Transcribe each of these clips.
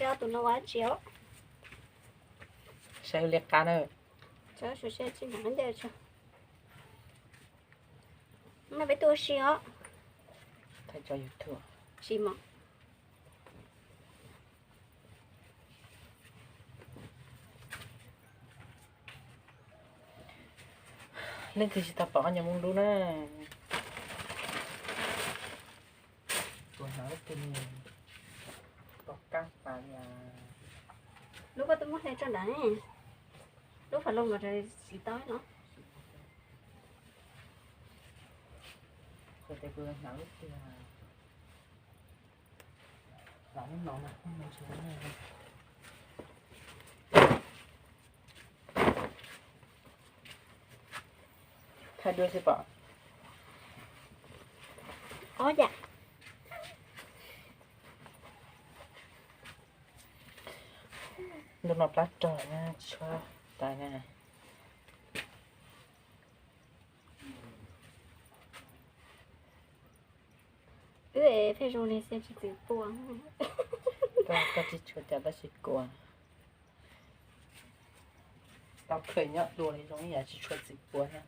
Tus no ua dab tsi os? Saib li qab na. Tsis ncav ncaws tso. No peb tuaj ua si os. Thaij tso YouTube. Tsis mos. Leej twg tsis tau pom ob nyuag moo dub na. Tus hnav lub twg pom kab tas li. Lub koj twb muab hle tso nrad ne. Lub fas loo los tsis tau no. Tus hnav lub twg. Thaij dua xwb pom. Ob yam. Ntu no plab rog na, tsis tshua tas na. Wb pheej zoo li xyov tsis txwm pua. Koj tsis tshua cas tab sis kuv tau khaws nyob dua li zoo ib yam tsis tshua txwm pua thiab.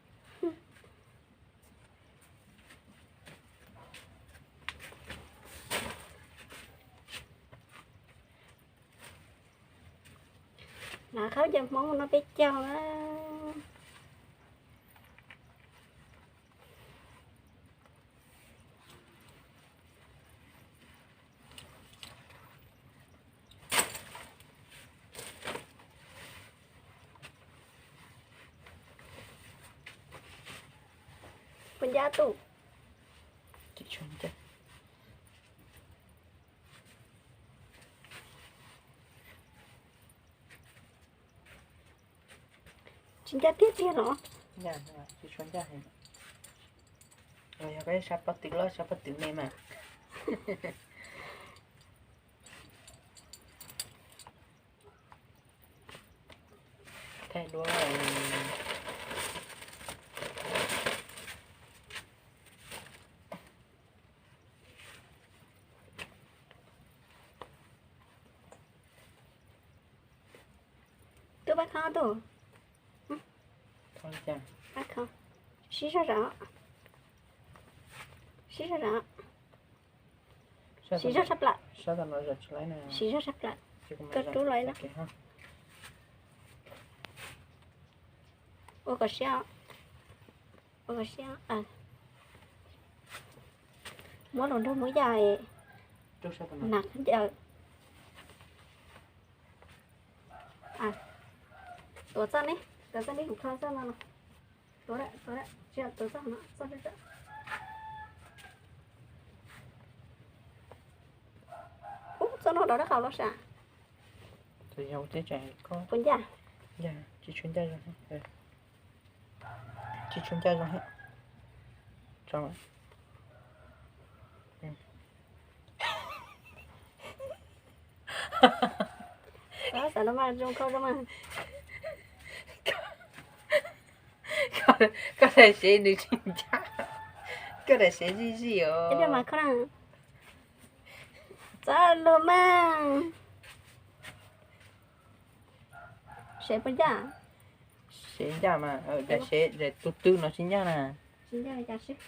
Hnav khaub ncaws Hmoob no peb caug na. Puas ncaj tub? Tsis ncaj tiag tiag los? Tsis tshua ncaj. Yog koj sab pob tw loj sab pob tw me mas. Thaij duab. Tub pab khob tub. Sib zog zam. Sib zog zam. Sib zog tshaj plaws. Sib zog tshaj plaws. Koj rub los ib lub. Ua kom siab. Ua kom siab. Muab hluas nraug muab yaj. Hnav khaub ncaws. Tuav txoj ne, tuav txoj ne, kuv kho txoj no. Tuav, tuav, tsis tuav txoj no, txoj. Ub, txoj no dov dab qau los sav. Puas ncaj? Tsis tshua ncaj zoo. Tsis tshua ncaj zoo. Xav no mas zoo kho zoo mas. Koj daim sev nws tsis ncaj. Koj daim sev zij zij os. Txhob luag mas. Sev puas ncaj? Sev ncaj mas, daim sev daim tus twg no tsis ncaj na. Tsis ncaj li cas sib.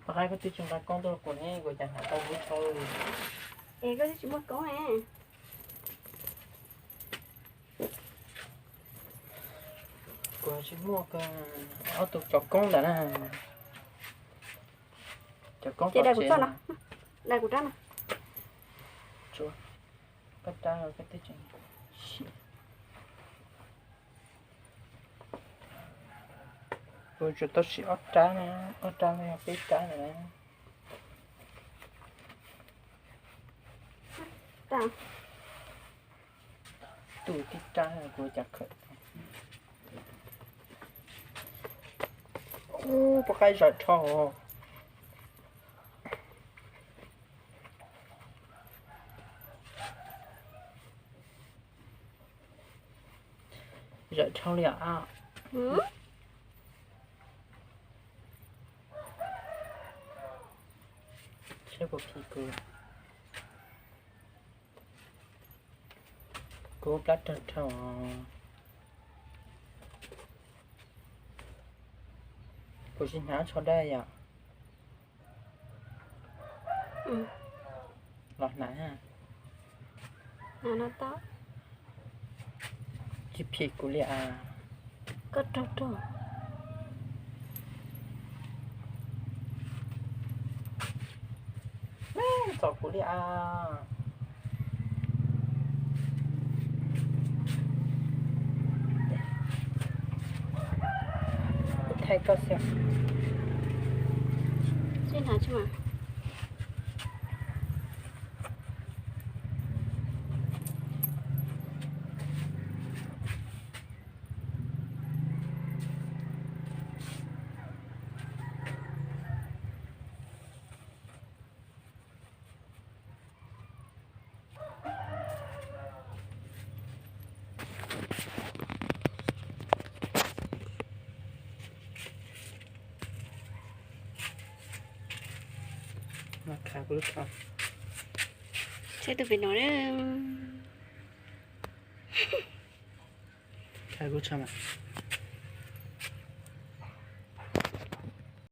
Pab qaib, koj twb tsis nqa koob tuaj kuv ne, kuv cas hnav tau lub tshauj. Es koj twb tsis muaj koob ne. Kuv tsis muaj ob tug cov koob ntawd na. Cov koob ces dai kuv txoj no, dai kuv rab no. Tsuav koj rab, koj twb tsis. Kuv tsuas tau siv ob rab na, ob rab no yog peb rab na. Tus tib rab kuv cas khawm. Ub, pab qaib zom dhau. Dhau li os. Seb puas phim kuv. Kuv plab raug dhau. Kuv tsis hnyav tsho daj yom. Los hnav. Tsis phim kuv li as. Koj raug raug. Txom kuv li as. Kuv thaij koj xwb. Sib hnav tsis mas. Saib tus pem no. Khav kuv tsho mas.